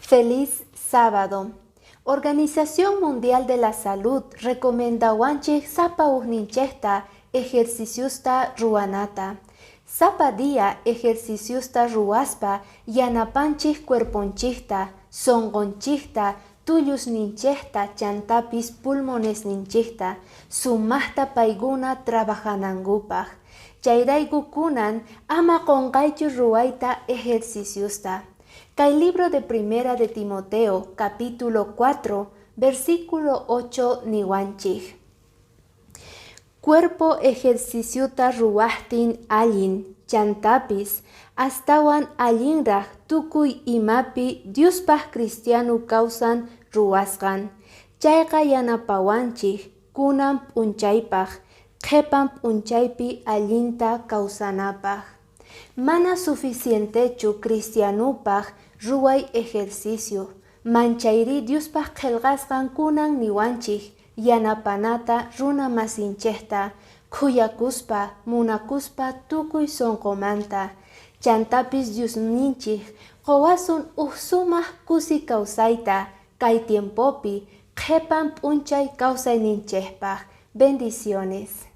Feliz sábado. Organización Mundial de la Salud recomendawanchej sapa ujninchejta ejerciciosta ruwanata. Sapa día ejerciciosta ruwaspa yanapanchej cuerponchejta, sonqonchejta, tullusninchejta chantapis pulmonesninchejta sumajta paykuna trabajanankupaj. Chayrayku kunan ama qonqaychu ruwayta ejerciciosta. Kay libro de Primera de Timoteo, capítulo 4, versículo 8 niwanchej. Cuerpo ejerciciota ruwajtin allin, chantapis astawan allinraj tukuy imapi Diospaj cristiano kawsan ruwasqan. Chayqa yanapawanchej kunan p'unchaypaj, qhepan p'unchaypi allinta kawsanapaj. Mana suficientechu cristianopaj ruway ejercicio, manchayrí Diospaj qhelqasqan kunan niwanchej yanapanata runa masinchejta khuyakuspa, munakuspa tukuy sonqomanta. Chantapis Diosninchej qowasun uj sumaj kusi kawsayta kay tiempopi qhepan p'unchay kawsayninchejpaj. Bendiciones.